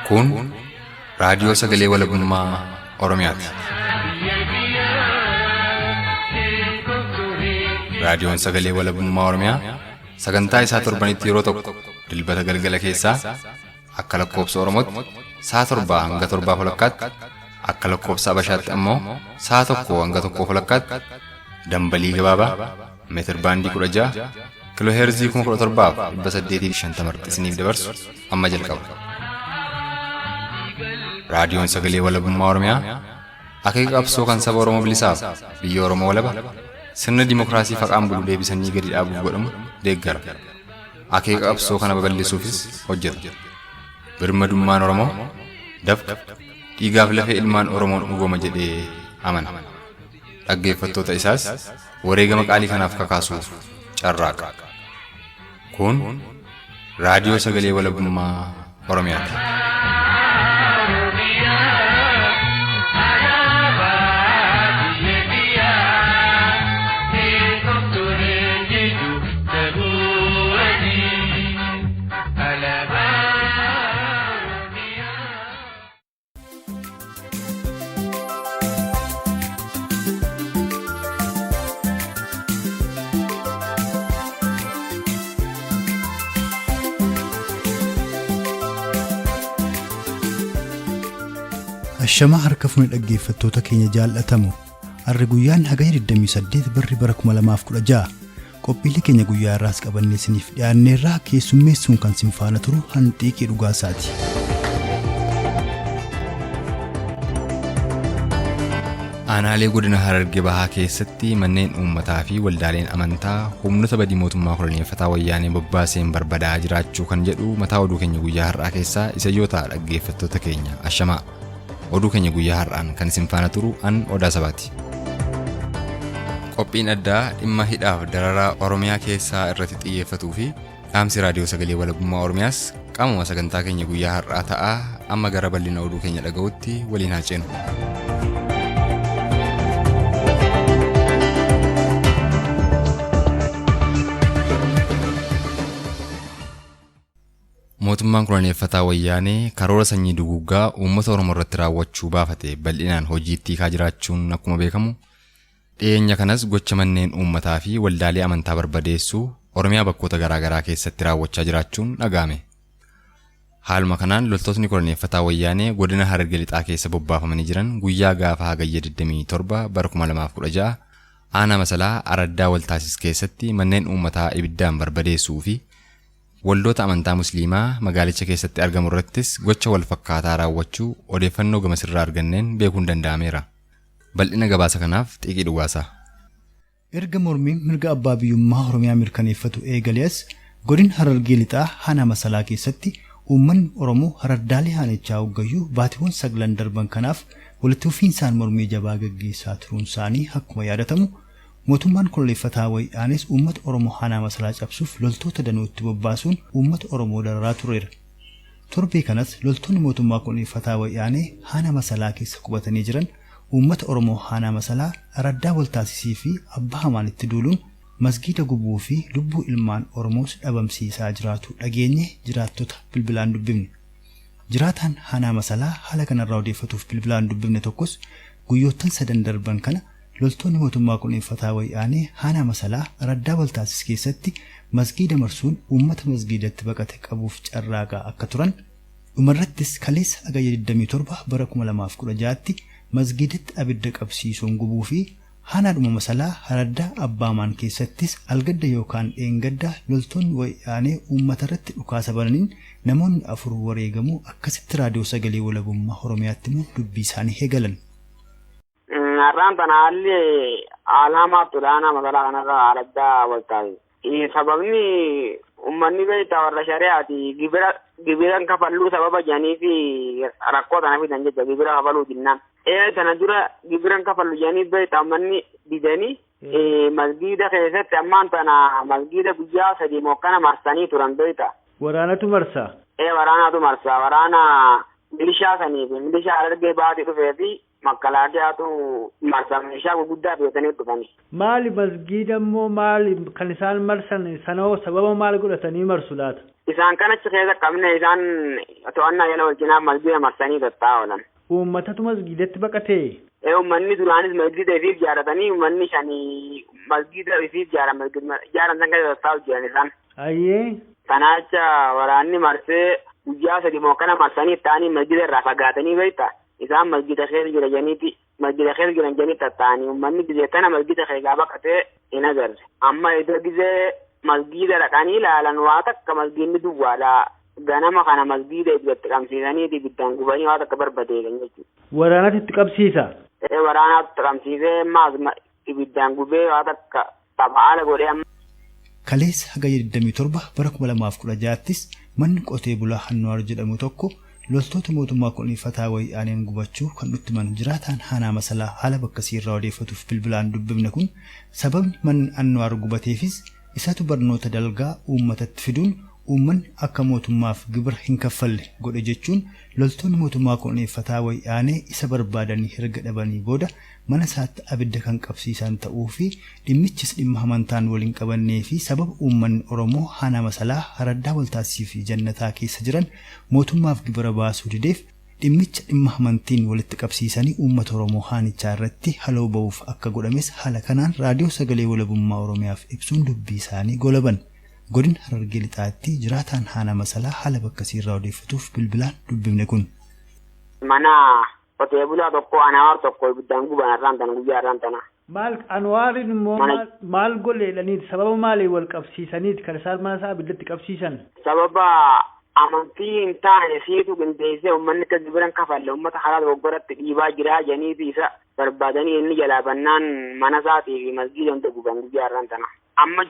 Kun raadiyoo sagalee walabummaa Oromiyaati. Raadiyoon sagalee walabummaa Oromiyaa sagantaa isaa torbanitti yeroo tokko dilbata galgala keessaa akka lakkoobsa Oromootti sa'a 7 hanga 7 walakkaatti, akka lakkoobsa Abashaatti ammoo sa'a 1 hanga 1 walakkaatti dambalii gabaabaa meetir baandii 16 kiiloo heerzii 17,850 irratti isiniif dabarsu amma jalqaba. Raadiyoon sagalee walabummaa Oromiyaa akeeka qabsoo kan saba Oromoo bilisaaf biyya Oromoo walaba sirna dimookiraasii faqaan bulu deebisanii gadi dhaabuuf godhamu deeggara. Akeeka qabsoo kana babal'isuufis hojjeta. Birmadummaan Oromoo dafqa dhiigaaf lafee ilmaan Oromoon dhugooma jedhee amana. Dhaggeeffattoota isaas wareegama qaalii kanaaf kakaasuuf carraaqa. Kun raadiyoo sagalee walabummaa Oromiyaati. Ashamaa harka fuunee dhaggeeffattoota keenya jaallatamu. Harri guyyaan hagaya 28 barri bara 2016 qophiilee keenya guyyaa irraas qabannee isiniif dhiyaanneerraa keessummeessuun kan sin faana turu Hanxiiqii Dhugaasaati. Aanaalee godina Hararge Bahaa keessatti manneen uummataa fi waldaaleen amantaa humnoota badii mootummaa koloneeffataa wayyaanee bobbaaseen barbadaa'aa jiraachuu kan jedhu mataa oduu keenya guyyaa har'aa keessaa isa yoo ta'a dhaggeeffattoota keenya ashamaa. Oduu keenya guyyaa har'aan kan isin faana turu an Odaa Sabaati. Qophiin addaa dhimma hidhaaf dararaa Oromiyaa keessaa irratti xiyyeeffatuu fi dhaamsi raadiyoo sagalee walabummaa Oromiyaas qaamuma sagantaa keenya guyyaa har'aa ta'a. Amma gara bal'ina oduu keenya dhaga'utti waliin haa ceenu. Mootummaan koloneeffataa Wayyaanee karoora sanyii duguuggaa uummata Oromoo irratti raawwachuu baafate bal'inaan hojiitti hiikaa jiraachuun akkuma beekamu, dhiyeenya kanas gocha manneen uummataa fi waldaalee amantaa barbadeessuu Oromiyaa bakkoota garaa garaa keessatti raawwachaa jiraachuun dhaga'ame. Haaluma kanaan loltootni koloneeffataa Wayyaanee godina Hararge Lixaa keessa bobbaafamanii jiran guyyaa gaafa Hagayya 27 bara 2016 aanaa Masalaa araddaa Waltaasis keessatti manneen uummataa ibiddaan barbadeessuu fi Waldoota amantaa Musliimaa magaalicha keessatti argamu irrattis gocha wal fakkaataa raawwachuu odeeffannoo gamasirraa arganneen beekuun danda'ameera. Bal'ina gabaasa kanaaf Xiiqii Dhugaasaa. Erga mormiin mirga abbaa biyyummaa Oromiyaa mirkaneeffatu eegalee as Godina Harargee Lixaa Aanaa Masalaa keessatti uummanni Oromoo Haraddaalee Aanichaa Hoggayyuu baatiwwan saglan darban kanaaf walitti fufiinsaan mormii jabaa gaggeessaa turuun isaanii akkuma yaadatamu Mootummaan koloneeffataa Wayyaanees uummata Oromoo Aanaa Masalaa cabsuuf loltoota danuu itti bobbaasuun uummata Oromoo dararaa tureera. Torbee kanas loltoonni mootummaa koloneeffataa Wayyaanee Aanaa Masalaa keessa qubatanii jiran uummata Oromoo Aanaa Masalaa araddaa Waltaasisii fi Abbaa Hamaanitti duuluun masgiida gubuu fi lubbuu ilmaan Oromoos dhabamsiisaa jiraatuu dhageenye jiraattota bilbilaan dubbifne. Jiraataan Aanaa Masalaa haala kanarraa odeeffatuuf bilbilaan dubbifne tokkos guyyoottan sadan darban kana Loltoonni mootummaa koloneeffataa Wayyaanee Aanaa Masalaa araddaa Waltaasis keessatti masgiida marsuun uummata masgiidatti baqate qabuuf carraaqaa akka turan, dhumarrattis kaleessa Hagayya 27 bara 2016tti masgiidatti abidda qabsiisuun gubuu fi Aanaadhuma Masalaa araddaa Abbaamaan keessattis algadda yookaan dheengadda loltoonni Wayyaanee uummatarratti dhukaasa bananiin namoonni 4 wareegamuu akkasitti Raadiyoo Sagalee Walabummaa Oromiyaatti himuun dubbii isaanii eegalan. Har'aan tana haalli haala hamaaf ture aanaa magaalaa kanarra araddaa wal taasise. Sababni uummanni beektaa warra shari'aati gibira gibiran kafalluu sababa jedhanii fi rakkoo tana fidan jecha gibira kafaluu dinnaan. Ee tana dura gibiran kafallu jedhanii beektaa uummanni didanii masgiida keessatti ammaan tana masgiida guyyaa sadii mokkana marsanii turan beektaa. Waraanatu marsaa? Ee waraanatu marsaa waraana milishaa sanii fi milishaa Harargee baati dhufee fi Makkalaakayaatu marsa meeshaa gurguddaa fe'atanii dhufani. Maali masgiida immoo maali kan isaan marsan sanoo sababa maal godhatanii marsu laata? Isaan kan achi keessa qabne isaan to'annaa jala wajjinaaf masgiida marsanii tattaa'aa oolan. Uummatatu masgiidatti baqatee? Uummanni duraanis masgiida ifiif ijaarratanii uummanni shanii masgiida ifiif ijaaran san keessa tattaa'u jiran isaan. Ayyee. Kanaacha waraanni marsee guyyaa sadi mokkana marsanii ta'anii masgiida irraa fagaatanii beektaa? Isaan masgiida keessa jira janiiti masgiida keessa jiran janii tatta'anii uummanni gizee tana masgiida keessaa baqatee hin agarre. Amma iddoo gizee masgiida dhaqanii ilaalan waa takka masgiidni duwwaadha. Ganama kana masgiida itti qabsiisanii ibiddaan gubanii waa takka barbadeessan jechuudha. Waraanatu itti qabsiisa? Waraanatu itti qabsiisee maas ibiddaan gubee waa takka tapha haala godhee amma. Kaleessa hagayya 27 bara 2016ttis manni qotee bulaa Hannuwaar jedhamu tokko loltoota mootummaa kolonifataa wayyaaneen gubachuu kan nutti himan jiraataan Aanaa Masalaa haala bakkasii irraa odeeffatuuf bilbilaan dubbifne kun sababni manni Annuwaar gubateefis isatu barnoota dalgaa uummatatti fiduun uummanni akka mootummaaf gibira hin kaffalle godhe jechuun loltoonni mootummaa kolonifataa wayyaanee isa barbaadanii erga dhabanii booda mana isaatti abidda kan qabsiisan ta'uu fi dhimmichis dhimma amantaan waliin qabannee fi sababa uummanni Oromoo Aanaa Masalaa Araddaa Waltaasii fi Jannataa keessa jiran mootummaaf gibira baasuu dideef dhimmicha dhimma amantiin walitti qabsiisanii uummata Oromoo aanichaa irratti haloo ba'uuf akka godhames haala kanaan raadiyoo sagalee walabummaa Oromiyaaf ibsuun dubbii isaanii golaban. Godina Harargee Lixaatti jiraataan Aanaa Masalaa haala bakkasii irraa odeeffatuuf bilbilaan dubbifne kun. Mana qotee bulaa tokko Anwaar tokko ibiddaan guban irraan tana guyyaa irraan tana. Maal Anwaariin immoo maal godheedhaniiti sababa maaliin wal qabsiisaniiti kan isaan mana isaa ibiddatti qabsiisan? Sababa amantii hin taane siitu qindeessee uummanni akka gibiran kafalle uummata karaa dogoggoratti dhiibaa jiraa janiiti isa barbaadanii inni jalaa bannaan mana isaatii fi masgiida hunda guban guyyaa irraan tana. Amma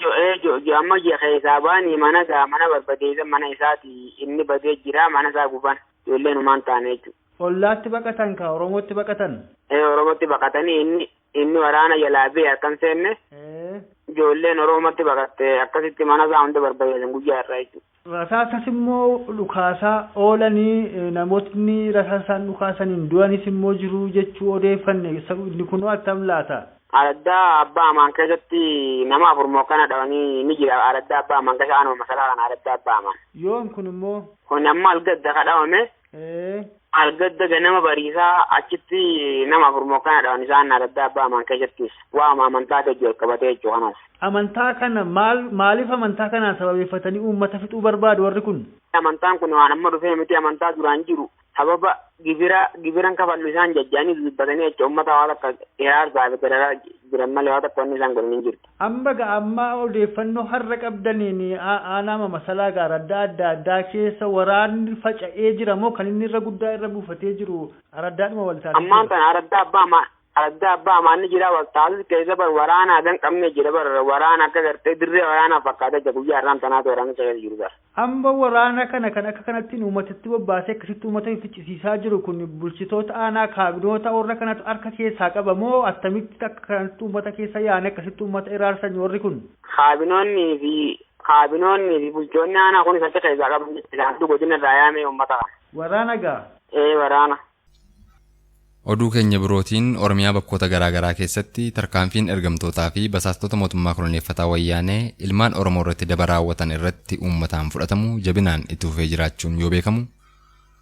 amma ji'a keessaa baanii mana isaa mana barbadeessan mana isaati inni badee jira mana isaa guban ijoolleen humaan taane jechuudha. Ollaatti baqatan ka Oromootti baqatan? Oromootti baqatanii inni waraana jalaa ba'e akkam seenne ijoolleen Oromootti baqatte akkasitti mana isaa hunda barbadeessan guyyaa irraa jechuudha. Rasaasas immoo dhukaasaa oolanii namootni rasaasaan dhukaasaniin du'anis immoo jiru jechuu odeeffanne inni kunoo attam laata? Araddaa abbaa amaan keessatti nama afur mokkana dhawanii ni jira. Araddaa abbaa amaan keessa aanuma masalaa kana araddaa abbaa amaan. Yoom kun immoo? Kun amma algadda ka dhawame. Algadda ganama bariisaa achitti nama afur mokkana dhawan isaan araddaa abbaa amaan keessattis waama amantaa ta'e wal qabatee jechuu kanaas. Amantaa kana maaliif amantaa kanaan sababeeffatanii uummata fixuu barbaadu warri kun? Amantaan kun waan amma dhufee miti amantaa duraan jiru. Sababa gibiran kafallu isaan jajjaanii dubbatanii jecha uummata waan akka hiraarsaa fi gararaa jiran malee waan takka wanni isaan godhan hin jirtu. Amma amma odeeffannoo har'a qabdaniin aanaa masalaa araddaa adda addaa keessa waraanni faca'ee jira moo kan inni irra guddaa irra buufatee jiru araddaadhuma wal taasisee? Ammaan tana araddaa abbaa amaanni jira wal taasisu keessa bar waraana hagan qabne jira bar waraana akka gartee dirree waraanaa fakkaata jira guyyaa har'aan tanaatu waraana keessa jiru bar. Amma waraana kana kan akka kanatti uummatatti bobbaasee akkasitti uummata ficcisiisaa jiru kun bulchitoota aanaa kaabinoota warra kanatu harka keessaa qaba moo attamitti akka kanatti uummata keessa yaa'anii akkasitti uummata iraarsan warri kun? Kaabinoonni fi bulchoonni aanaa kunis harka keessaa qaban jechuudha. Godina irraa yaamee uummata kana. Waraana gaa? Ee waraana. Oduu keenya birootiin Oromiyaa bakkoota garaagaraa keessatti tarkaanfiin ergamtootaa fi basaastota mootummaa koloneeffataa wayyaanee ilmaan Oromoo irratti daba raawwatan irratti uummataan fudhatamu jabinaan itti fufee jiraachuun yoo beekamu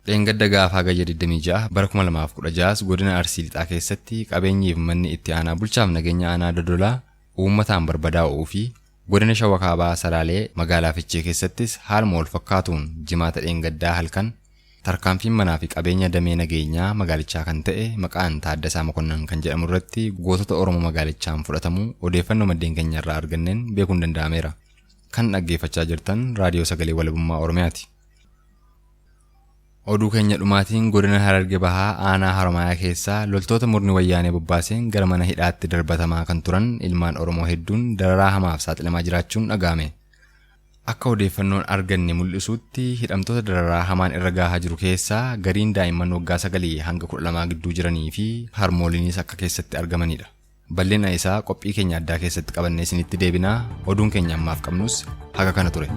dheengadda gaafa hagayya 26 bara 2016 godina Arsii Lixaa keessatti qabeenyiif manni itti aanaa bulchaaf nageenya aanaa Dodolaa uummataan barbadaa'uu fi godina Shawaa Kaabaa Salaalee magaalaa Fichee keessattis haaluma wal fakkaatuun jimaata dheengaddaa halkan tarkaanfiin manaa fi qabeenya damee nageenyaa magaalichaa kan ta'e maqaan Taaddasaa Mokonnan kan jedhamu irratti gootota Oromoo magaalichaan fudhatamu odeeffannoo maddeen keenya irraa arganneen beekuun danda'ameera. Kan dhaggeeffachaa jirtan raadiyoo sagalee walabummaa Oromiyaati. Oduu keenya dhumaatiin godina Harargee Bahaa aanaa Haromaayaa keessaa loltoota murni wayyaanee bobbaaseen gara mana hidhaatti darbatamaa kan turan ilmaan Oromoo hedduun dararaa hamaaf saaxilamaa jiraachuun dhaga'ame. Akka odeeffannoon arganne mul'isutti hidhamtoota dararaa hamaan irra gahaa jiru keessaa gariin daa'imman waggaa 9 hanga 12 gidduu jiranii fi harmooliinis akka keessatti argamanidha. Bal'ina isaa qophii keenya addaa keessatti qabannee isinitti deebinaa. Oduun keenya ammaaf qabnus haga kana ture.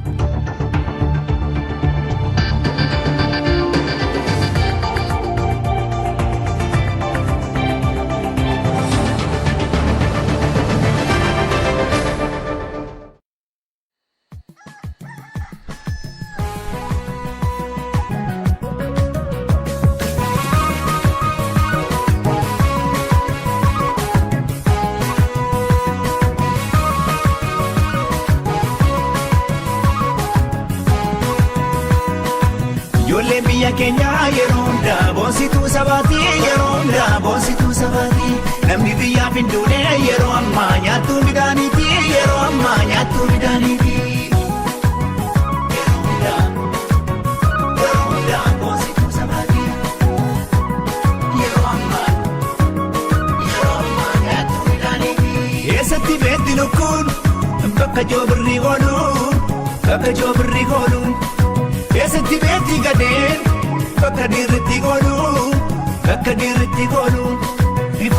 Ijoollee biyya keenyaa yeroo hundaa boonsituu sabaati yeroo hundaa boonsituu sabaati. Namni biyyaaf hin duune yeroo ammaa nyaattuu midhaaniiti yeroo ammaa nyaattuu midhaaniiti. Yeroo hundaa boonsituu sabaati. Yeroo ammaa nyaattuu midhaaniiti. Eessatti beekti lukkuun bakka joobirri oolu bakka joobirri oolu. Eessatti beekti gadeen bakka dhiirritti goolu bakka dhiirritti goolu.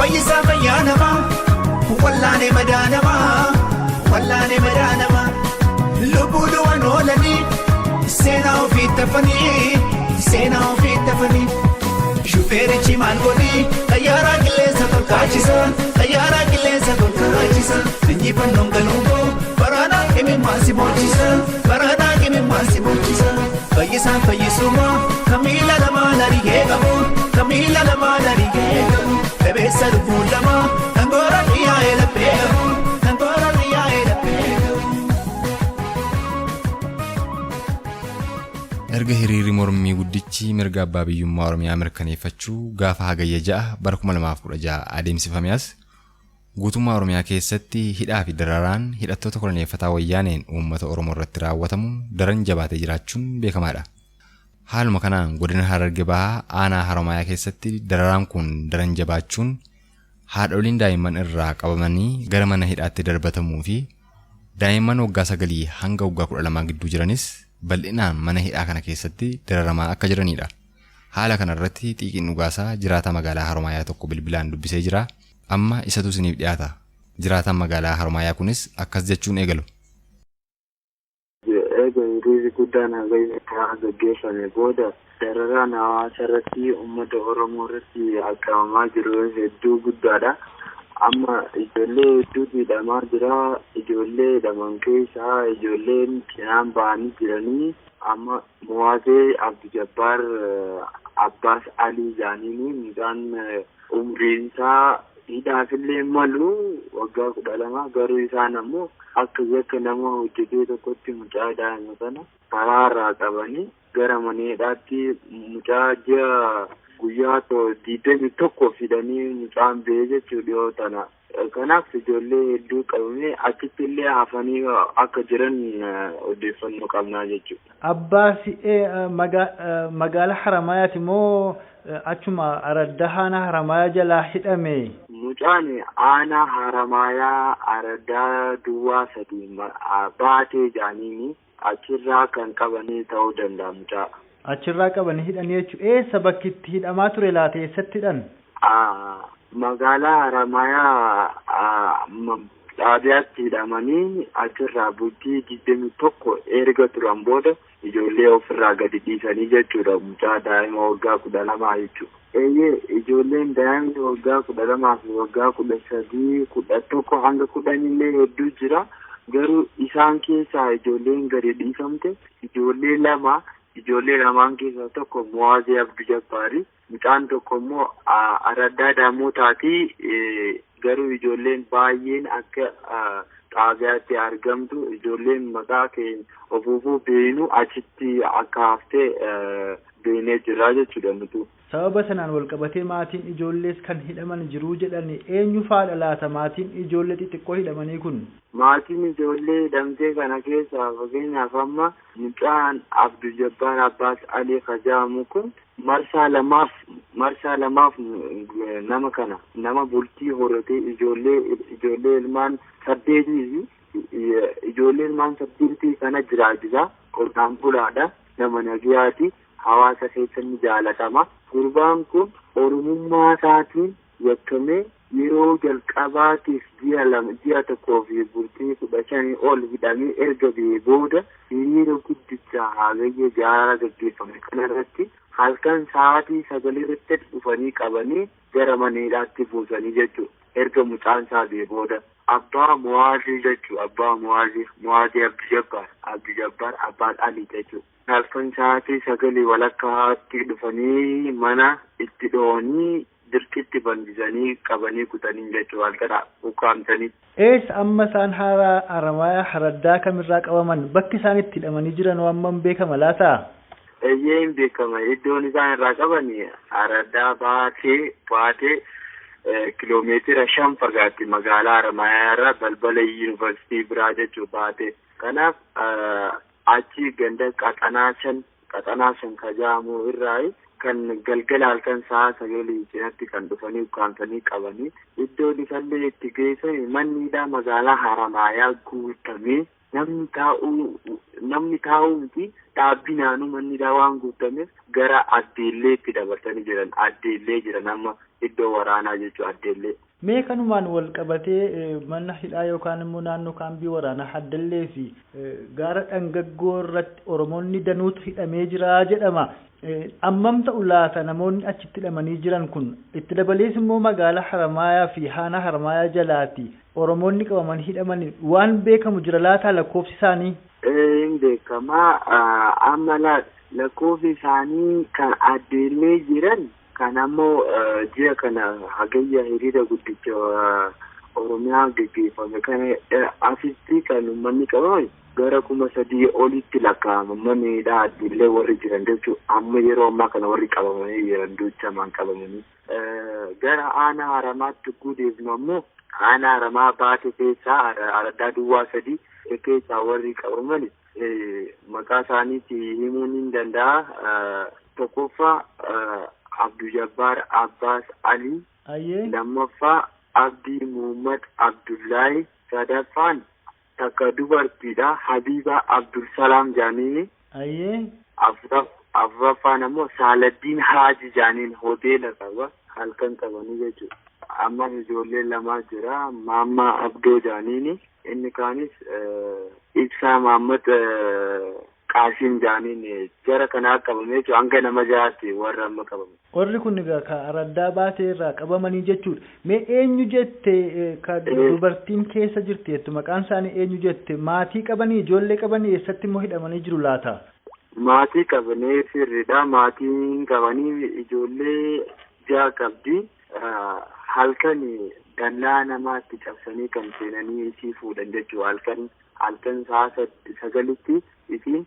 Fayyisaa fayyaa namaa wallaanee madaa namaa wallaanee madaa namaa. Lubbuu du'an oolanii seenaa ofii tafanii seenaa ofii tafanii. Shufeerichi maal godhi xayyaaraa qilleensa tolkaachisa xayyaaraa qilleensa tolkaachisa. Injifannoon galuun koo baraanaa imimmaan si boonchisa baraanaa imimmaan si boonchisa. Fayyisaan fayyisuma kan miila lamaan ari'ee qabu kan miila lamaan ari'ee qabu. Dhabeessa lubbuu lama kan goora xiyyaa'ee laphee qabu kan goora xiyyaa'ee laphee qabu. Erga hiriirri mormii guddichi mirga abbaa biyyummaa Oromiyaa mirkaneeffachuu gaafa Hagayya 6 bara 2016 adeemsifame as guutummaa Oromiyaa keessatti hidhaa fi dararaan hidhattoota koloneeffataa Wayyaaneen uummata Oromoo irratti raawwatamu daran jabaatee jiraachuun beekamaadha. Haaluma kanaan godina Hararge Bahaa aanaa Haromaayaa keessatti dararaan kun daran jabaachuun haadholiin daa'imman irraa qabamanii gara mana hidhaatti darbatamuu fi daa'imman waggaa 9 hanga waggaa 12 gidduu jiranis bal'inaan mana hidhaa kana keessatti dararamaa akka jiranidha. Haala kana irratti Xiiqiin Dhugaasaa jiraataa magaalaa Haromaayaa tokko bilbilaan dubbisee jira. Amma isatu isiniif dhiyaata. Jiraataan magaalaa Haromaayaa kunis akkas jechuun eegalu. Eega hiriirri guddaan Hagayya 6 gaggeeffame booda dararaan hawaasa irratti uummata Oromoo irratti akkaamamaa jiru hedduu guddaadha. Amma ijoollee hedduutu hidhamaa jira. Ijoollee hidhaman keessaa ijoolleen cinaan ba'anii jiranii amma Mo'aatee Abdijabbaar Abbaas Alii jedhaniini mucaan umriin isaa hidhaafillee malu waggaa 12 garuu isaan ammoo akka yakka nama hojjetee tokkotti mucaa daa'ima kana karaarraa qabanii gara mana hidhaatti mucaa ji'a guyyaa 21 fidanii mucaan ba'ee jechuu dhiyoo tana. Kanaaf ijoollee hedduu qabamee achitti illee hafanii akka jiran odeeffannoo qabnaa jechuudha. Abbaas magaala Haramaayaati moo achuma araddaa aanaa Haramaayaa jalaa hidhame? Mucaan aanaa Haramaayaa araddaa duwwaa 3 baatee jaaniini achirraa kan qabanii ta'uu danda'a mucaa. Achirraa qabanii hidhanii jechuudha. Eessa bakki itti hidhamaa ture laata? Eessatti hidhan? Magaalaa Haramaayaa xaabiyaatti hidhamanii achirraa bultii 21 erga turan booda ijoollee ofirraa gadi dhiisanii jechuudha. Mucaa daa'ima waggaa 12 jechuudha. Eeyyee ijoolleen daa'imni waggaa 12 fi waggaa 13 11 hanga 10 illee hedduu jira. Garuu isaan keessaa ijoolleen gadi dhiifamte ijoollee lama ijoollee lamaan keessaa tokko Mo'aazee Abduu Jabbaari. Mucaan tokko immoo Araddaa Daamootaati. Garuu ijoolleen baay'een akka xaabiyaatti argamtu ijoolleen maqaa keenya ofuufuu beenu achitti akka haftee beenee jirra jechuudha nutu. Sababa sanaan walqabatee maatiin ijoollees kan hidhaman jiruu jedhani eenyu faadha laata maatiin ijoollee xixiqqoo hidhamanii kun? Maatiin ijoollee hidhamtee kana keessaa fakkeenyaaf amma mucaan Abduu Jabbaar Abbaas Alii Kajaamu kun marsaa lamaaf nama kana nama bultii horatee ijoollee ilmaan 8 fi ijoollee ilmaan 8 kana jiraachisa. Qonnaan bulaadha. Nama nagayaati. Hawaasa keessatti jaalatama. Gurbaan kun oromummaa isaatiin yakkamee yeroo jalqabaatiif ji'a 1 fi bultii 15 ol hidhamee erga ba'ee booda hiriira guddicha Hagayya 6 gaggeeffame kanarratti halkan sa'aatii 9 irratti dhufanii qabanii gara mana hidhaatti buusanii jechuudha. Erga mucaan isaa ba'ee booda abbaa Mo'aazii jechuudha. Abbaa Mo'aazii Abduu Jabbaar Abbaas Alii jechuudha. Halkan sa'aatii 9 walakkaatti dhufanii mana itti dho'anii dirqitti banjisanii qabanii kutanii jechuudha. Halkan ukkaamsanii. Eessa amma isaan Haramaayaa araddaa kamirraa qabaman bakki isaan itti hidhamanii jiran hammam beekama laata? Eeyyee hin beekama. Iddoon isaan irraa qaban Araddaa baatee kiloomeetira 5 fagaatti magaalaa Haramayaa irraa balbala yuunivarsiitii biraa jechuu baate. Kanaaf achi ganda qaxanaa shan kajaamu irraa kan galgala halkan sa'a 9 cinatti kan dhufanii ukkaamsanii qabanii iddoon isallee itti geessan manni hidhaa magaalaa Haramayaa guutamee namni taa'uu miti dhaabbinaanuu manni hidhaa waan guutameef gara Addeelleetti dabarsanii jiran. Addeellee jiran amma iddoo waraanaa jechuu Addeellee. Mee kanumaan wal qabatee mana hidhaa yookaan immoo naannoo kaambii waraanaa Addeellee fi gaara dhangaggoo irratti Oromoonni danuutu hidhamee jira jedhama. Ammam ta'u laata namoonni achitti hidhamanii jiran kun? Itti dabalees immoo magaalaa Haramayaa fi haana Haramayaa jalaati Oromoonni qabaman hidhaman waan beekamu jira laata lakkoofsi isaanii? Hin beekamaa. Amma lakkoofsi isaanii kan Addeellee jiran kan ammoo ji'a kana hagayya hiriira guddicha Oromiyaa geggeeffame kana asitti kan uummanni qabaman gara 3,000 olitti lakkaa'ama. Manni hidhaa Addeellee warri jiran jechuudha. Amma yeroo ammaa kana warri qabamanii jiran duuchamaan qabamanii. Gara aanaa Haramaatti gudeefnu ammoo aanaa Haramaa baate keessaa Araddaa Duwwaa 3 keessaa warri qabaman maqaa isaaniitti himuun hin danda'a. Tokkoffaa Abdul Jabbaar Abbaas Ali. Lammaffaa Abdii Muhammad Abdullahi. Sadaffaan takka dubartiidha Habiba Abdul Salaam jaaniini. Afuraffaan ammoo Saaladdiin Haaji jaaniin hoteela qaba halkan qabanii jechuudha. Ammas ijoollee lamaa jira Maammaa Abdoo jaaniini. Inni kaanis Ibsaa Mahammad Qaasim jaaniin jara kanaa qabame jechuudha. Hanga nama 6tti warra amma qabame. Warri kun egaa ka Araddaa baatee irraa qabamanii jechuudha. Mee eenyu jette ka dubartiin keessa jirti jettu maqaan isaanii eenyu jette? Maatii qabanii ijoollee qabanii eessatti immoo hidhamanii jiru laata? Maatii qabanii sirriidha. Maatiin qabanii ijoollee 6 qabdi. Halkan dallaa namaatti cabsanii kan seenanii isii fuudhan jechuudha. Halkan sa'a 9tti isiin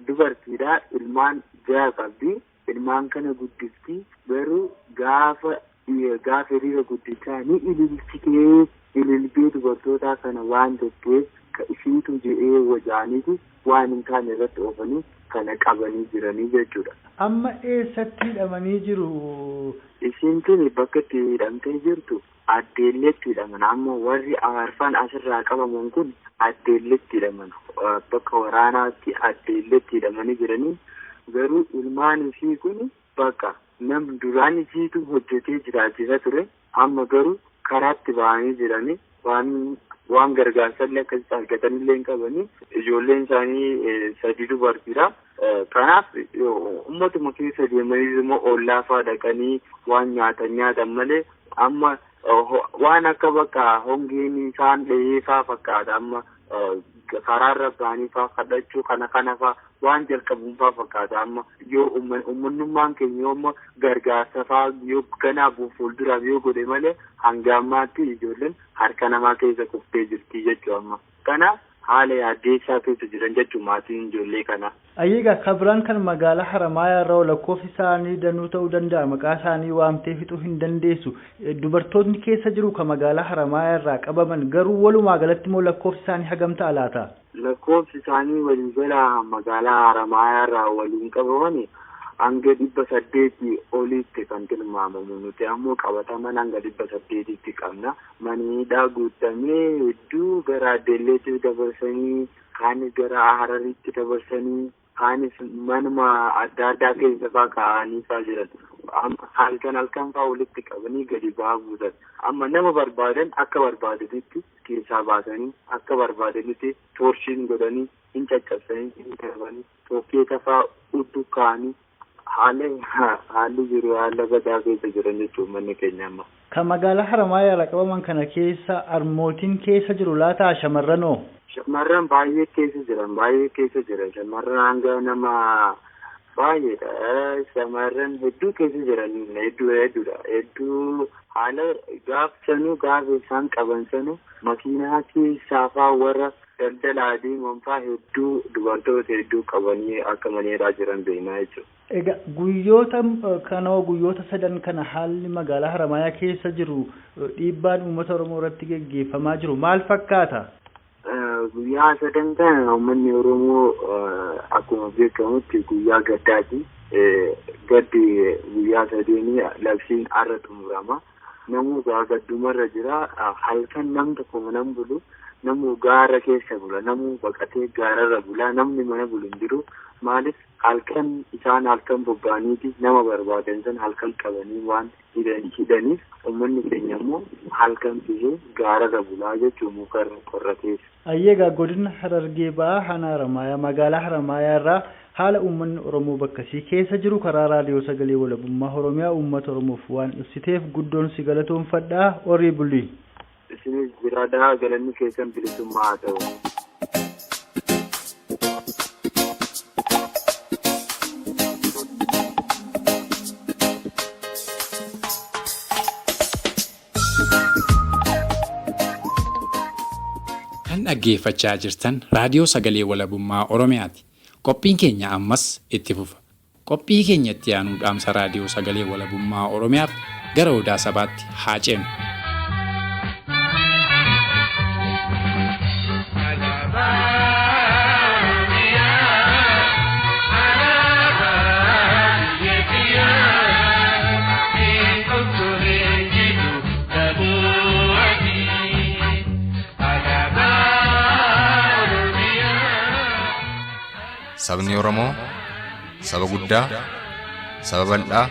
dubartiidha. Ilmaan 6 qabdi. Ilmaan kana guddifti. Garuu gaafa hiriira guddichaa ni ililchitee ililbee dubartootaa kana waan jetteef ka isiitu jedhee wajaaniiti waan hin taane irratti oofanii kana qabanii jiranii jechuudha. Amma eessatti hidhamanii jiru? Isiin tuni bakka itti hidhamtee jirtu Addeelleetti hidhaman. Amma warri arfan asirraa qabaman kun Addeelleetti hidhaman. Bakka waraanaatti Addeelleetti hidhamanii jiranii. Garuu ilmaan isii kun bakka nam duraan isiitu hojjetee jiraachisa ture. Amma garuu karaatti ba'anii jiranii waan gargaarsallee akkasitti argatanillee hin qabanii. Ijoolleen isaanii 3 dubartiidha. Kanaaf uummatuma keessa deemanii immoo ollaa fa'aa dhaqanii waan nyaatan malee amma waan akka bakka hongeen isaan dhahee fa'aa fakkaata. Amma karaarra ba'anii fa'aa kadhachuu kana fa'aa waan jalqabuun fa'aa fakkaata. Amma yoo uummanummaan keenya yoo amma gargaarsa fa'aa yoo ganaa fuulduraaf yoo godhe malee hanga ammaatti ijoolleen harka namaa keessa kuftee jirti jechuudha amma. Kanaaf haala yaaddeessaa keessa jiran jechuudha maatiin ijoollee kana. Ayyeegaa kabiraan kan magaalaa Haramayaa irraa lakkoofsi isaanii danuu ta'uu danda'a. Maqaa isaanii waamtee fixuu hin dandeessu. Dubartoonni keessa jiru kan magaalaa Haramayaa irraa qabaman garuu walumaa galatti immoo lakkoofsi isaanii hagam ta'a laata? Lakkoofsi isaanii waliigala magaalaa Haramayaa irraa waliin qabaman hanga 800 olitti kan tilmaamamu. Nuti ammoo qabataman hanga 800tti qabna. Manni hidhaa guutamee hedduu gara Addeelleetti dabarsanii, kaanis gara Hararitti dabarsanii, kaanis manuma adda addaa keessa fa'aa kaa'anii fa'aa jiran. Halkan halkan fa'aa walitti qabanii gadi ba'aa buusan. Amma nama barbaadan akka barbaadanitti keessaa baasanii akka barbaadanitti toorshiin godhanii hin caccabsanii hin darbanii tokkeeta fa'aa hudduu kaa'anii haalli jiru haala badaa keessa jiran jechuudha manni keenya amma. Kan magaalaa Haramayaa irraa qabaman kana keessa harmootiin keessa jiru laata shamarranoo? Shamarran baay'ee keessa jiran. Shamarran hanga nama baay'eedha. Shamarran hedduu keessa jiran hedduudha. Hedduu haala gaaf sanuu gaafa isaan qaban sanuu makiinaa keessaa fa'aa warra daldalaa deeman fa'aa hedduu dubartoota hedduu qabanii akka maneedhaa jiran beeknaa jechuudha. Egaa guyyoota kana guyyoota sadan kana haalli magaalaa Haramayaa keessa jiru dhiibbaan uummata Oromoo irratti geggeeffamaa jiru maal fakkaata? Guyyaa sadan kana uummanni Oromoo akkuma beekamutti guyyaa gaddaati. Gaddi guyyaa sadeenii labsiin arra xumurama. Namuu gaddumarra jira. Halkan nam tokko mana bulu. Namuu gaara keessa bula. Namuu baqatee gaararra bula. Namni mana bulu hin jiru. Maaliif halkan isaan halkan bobba'aniiti nama barbaadan san halkan qabanii waan hidhaniif uummanni keenya immoo halkan bihee gaararra bulaa jechuun mukarra qorra keessa. Ayyeegaa godina Harargee ba'aa Aanaa Haramaayaa magaalaa Haramaayaa irraa haala uummanni Oromoo bakkasii keessa jiru karaa raadiyoo sagalee walabummaa Oromiyaa uummata Oromoof waan ibsiteef guddoon si galatoonfadhaa horii bulii. Isinis jiraadhaa galanni keessan bilisummaa haa ta'u. Kan dhaggeeffachaa jirtan raadiyoo sagalee walabummaa Oromiyaati. Qophiin keenya ammas itti fufa. Qophii keenya itti aanuu dhaamsa raadiyoo sagalee walabummaa Oromiyaaf gara odaa sabaatti haa ceenu. Sabni Oromoo saba guddaa, saba bal'aa,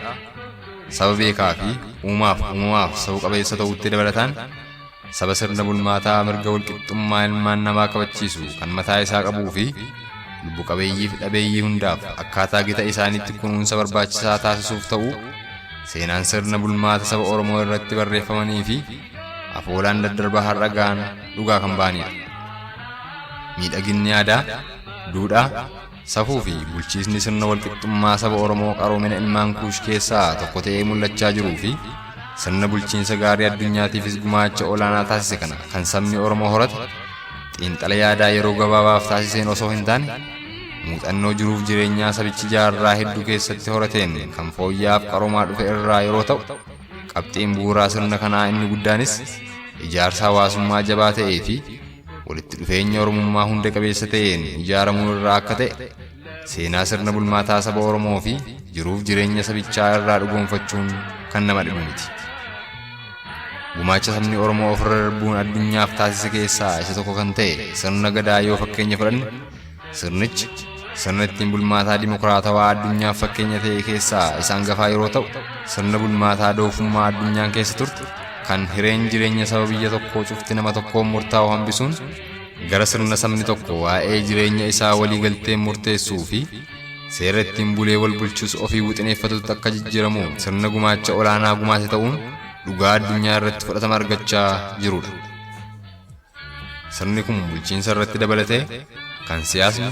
saba beekaa fi uumaaf uumamaaf saba qabeessa ta'utti dabalataan saba sirna bulmaataa mirga walqixxummaa ilmaan namaa kabachiisu kan mataa isaa qabuu fi lubbu qabeeyyii fi dhabeeyyii hundaaf akkaataa gita isaaniitti kunuunsa barbaachisaa taasisuuf ta'u seenaan sirna bulmaata saba Oromoo irratti barreeffamanii fi afoolaan daddarbaa har'a ga'an dhugaa kan ba'anidha. Miidhaginni aadaa, duudhaa, safuu fi bulchiisni sirna walqixxummaa saba Oromoo qaroomina ilmaan kuush keessaa tokko ta'ee mul'achaa jiruu fi sirna bulchiinsa gaarii addunyaatiifis gumaacha olaanaa taasise kana kan sabni Oromoo horate xiinxala yaadaa yeroo gabaabaaf taasiseen osoo hin taane muuxannoo jiruuf jireenyaa sabichi jaarraa hedduu keessatti horateen kan fooyya'aaf qaroomaa dhufe irraa yeroo ta'u qabxiin bu'uuraa sirna kanaa inni guddaanis ijaarsa hawaasummaa jabaa ta'ee fi walitti dhufeenya Oromummaa hunda qabeessa ta'een ijaaramuu irraa akka ta'e seenaa sirna bulmaataa saba Oromoo fi jiruuf jireenya sabichaa irraa dhugoonfachuun kan nama dhibu miti. Gumaacha sabni Oromoo ofirra darbuun addunyaaf taasise keessaa isa tokko kan ta'e sirna gadaa yoo fakkeenya fudhanne sirnichi sirna ittiin bulmaataa dimokiraatawaa addunyaaf fakkeenya ta'e keessaa isa hangafaa yeroo ta'u sirna bulmaataa doofummaa addunyaan keessa turte kan hireen jireenya saba biyya tokkoo cufti nama tokkoon murtaa'u hambisuun gara sirna sabni tokko waa'ee jireenya isaa walii galteen murteessuu fi seera ittiin bulee wal bulchus ofii wixineeffatutti akka jijjiiramu sirna gumaacha olaanaa gumaate ta'uun dhugaa addunyaa irratti fudhatama argachaa jirudha. Sirni kun bulchiinsa irratti dabalatee kan siyaasni,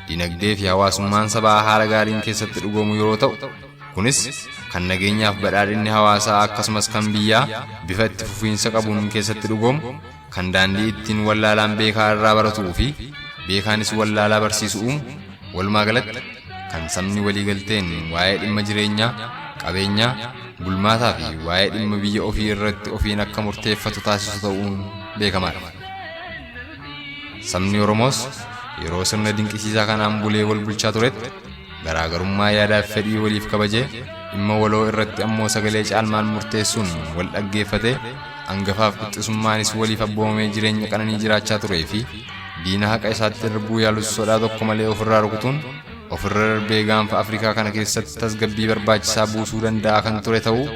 dinagdee fi hawaasummaan sabaa haala gaariin keessatti dhugoomu yeroo ta'u kunis kan nageenyaaf badhaadhinni hawaasaa akkasumas kan biyyaa bifa itti fufiinsa qabuun keessatti dhugoomu kan daandii ittiin wallaalaan beekaa irraa baratuu fi beekaanis wallaalaa barsiisu uumu walumaa galatti kan sabni walii galteen waa'ee dhimma jireenyaa, qabeenyaa, bulmaataa fi waa'ee dhimma biyya ofii irratti ofiin akka murteeffatu taasisu ta'uun beekamaadha. Sabni Oromoos yeroo sirna dinqisiisaa kanaan bulee wal bulchaa turetti garaagarummaa yaadaa fi fedhii waliif kabajee dhimma waloo irratti ammoo sagalee caalmaan murteessuun wal dhaggeeffatee hangafaaf qixxisummaanis waliif abboomamee jireenya qananii jiraachaa turee fi diina haqa isaatti darbuu yaalus sodaa tokko malee ofirraa rukutuun ofirra darbee gaanfa Afrikaa kana keessatti tasgabbii barbaachisaa buusuu danda'a kan ture ta'uu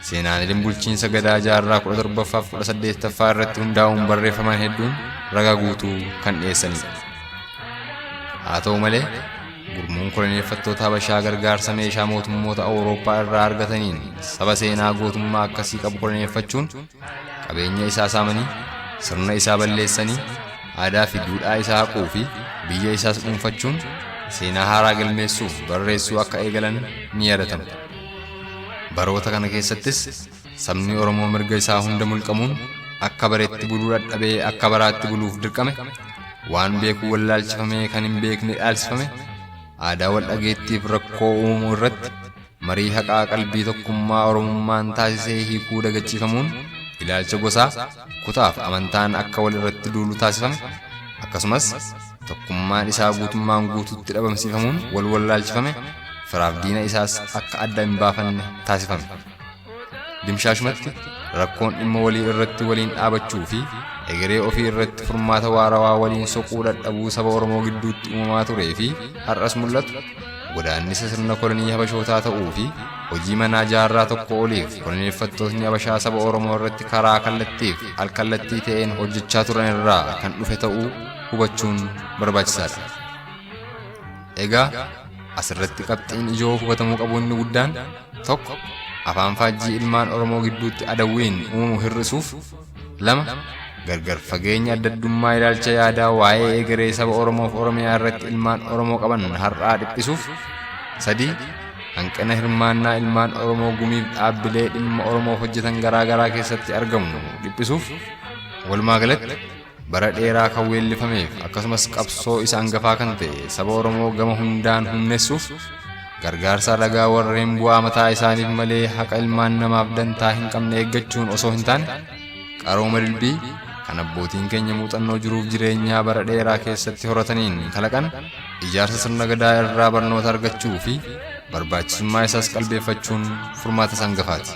seenaaleen bulchiinsa gadaa jaarraa 17ffaa fi 18ffaa irratti hundaa'uun barreeffaman hedduun ragaa guutuu kan dhiyeessanidha. Haa ta'u malee gurmuun koloneeffattoota Habashaa gargaarsa meeshaa mootummoota Awurooppaa irraa argataniin saba seenaa gootummaa akkasii qabu koloneeffachuun qabeenya isaa saamanii sirna isaa balleessanii aadaa fi duudhaa isaa haquu fi biyya isaas dhuunfachuun seenaa haaraa galmeessuuf barreessuu akka eegalan ni yaadatama. Baroota kana keessattis sabni Oromoo mirga isaa hunda mulqamuun akka bareetti buluu dadhabee akka baraatti buluuf dirqame waan beekuu wallaalchifamee kan hin beekne dhaalsifame, aadaa wal dhageettiif rakkoo uumuu irratti marii haqaa qalbii tokkummaa Oromummaan taasisee hiikuu dagachiifamuun ilaalcha gosaa kutaaf amantaan akka wal irratti duulu taasifame, akkasumas tokkummaan isaa guutummaan guutuutti dhabamsiifamuun wal wallaalchifame, firaaf diina isaas akka adda hin baafanne taasifame. Dimshaashumatti rakkoon dhimma walii irratti waliin dhaabachuu fi egeree ofii irratti furmaata waarawaa waliin soquu dadhabuu saba Oromoo gidduutti uumamaa turee fi har'as mul'atu godaannisa sirna kolonii Habashootaa ta'uu fi hojii manaa jaarraa tokko oliif koloneeffattootni Habashaa saba Oromoo irratti karaa kallattiif alkallattii ta'een hojjechaa turan irraa kan dhufe ta'uu hubachuun barbaachisaadha. Egaa asirratti qabxiin ijoo hubatamuu qabu inni guddaan tokko afaan faajjii ilmaan Oromoo gidduutti adawwiin uumamu hir'isuuf, lama gargar fageenya addaddummaa ilaalcha yaadaa waa'ee egeree saba Oromoof Oromiyaa irratti ilmaan Oromoo qaban har'aa dhiphisuuf, sadii hanqina hirmaannaa ilmaan Oromoo gumiif dhaabbilee dhimma Oromoof hojjetan garaa garaa keessatti argamu dhiphisuuf, walumaa galatti bara dheeraa kan weellifameef akkasumas qabsoo isa hangafaa kan ta'e saba Oromoo gama hundaan humnessuuf gargaarsa alagaa warreen bu'aa mataa isaaniif malee haqa ilmaan namaaf dantaa hin qabne eeggachuun osoo hin taane qarooma dilbii kan abbootiin keenya muuxannoo jiruuf jireenyaa bara dheeraa keessatti horataniin kalaqan ijaarsa sirna gadaa irraa barnoota argachuu fi barbaachisummaa isaas qalbeeffachuun furmaata isa hangafaati.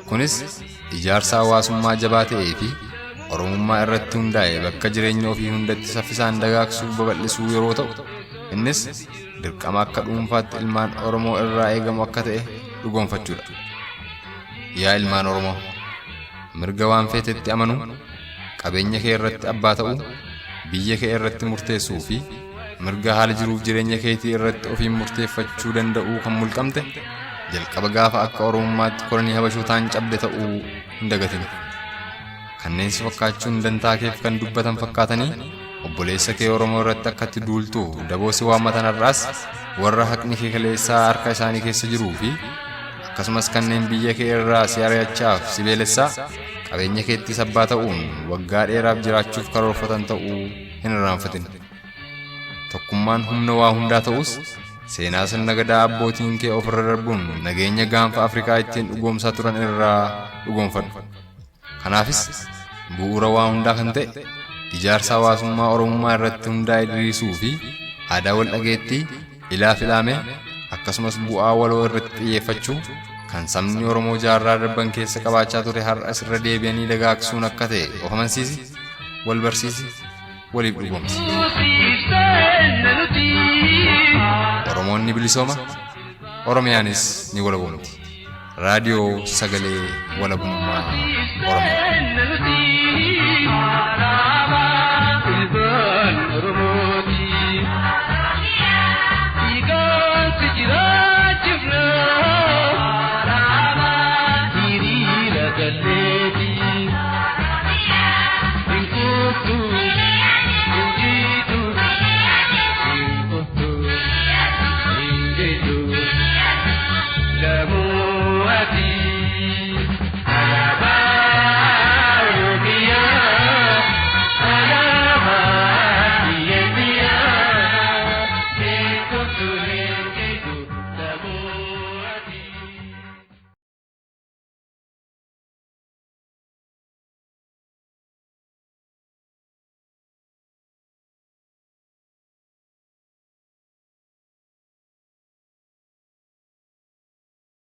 Kunis ijaarsa hawaasummaa jabaa ta'ee fi Oromummaa irratti hundaa'e bakka jireenya ofii hundatti saffisaan dagaagsuuf babal'isuu yeroo ta'u, innis dirqama akka dhuunfaatti ilmaan Oromoo irraa eegamu akka ta'e dhugoomfachuudha. Yaa ilmaan Oromoo, mirga waan feetetti amanuu, qabeenya kee irratti abbaa ta'uu, biyya kee irratti murteessuu fi mirga haala jiruuf jireenya keetii irratti ofiin murteeffachuu danda'uu kan mulqamte jalqaba gaafa akka Oromummaatti kolonii Habashootaan cabde ta'uu hin dagatin. Kanneen si fakkaachuun dantaa keef kan dubbatan fakkaatanii obboleessa kee Oromoo irratti akka itti duultuuf daboo si waammatan har'aas warra haqni kee kaleessaa harka isaanii keessa jiruu fi akkasumas kanneen biyya kee irraa si ari'achaaf si beelessaa qabeenya keettis abbaa ta'uun waggaa dheeraaf jiraachuuf karoorfatan ta'uu hin irraanfatin. Tokkummaan humna waa hundaa ta'us seenaa sirna gadaa abbootiin kee ofirra darbuun nageenya gaanfa Afrikaa ittiin dhugoomsaa turan irraa dhugoomfadhu. Kanaafis bu'uura waa hundaa kan ta'e ijaarsa hawaasummaa Oromummaa irratti hundaa'e diriirsuu fi aadaa wal dhageettii ilaaf ilaamee akkasumas bu'aa waloo irratti xiyyeeffachuu kan sabni Oromoo jaarraa darban keessa qabaachaa ture har'as irra deebi'anii dagaagsuun akka ta'e of amansiisi, wal barsiisi, waliif dhugoomsi. Oromoon ni bilisooma, Oromiyaanis ni walaboomti. Raadiyoo Sagalee Walabummaa Oromiyaa.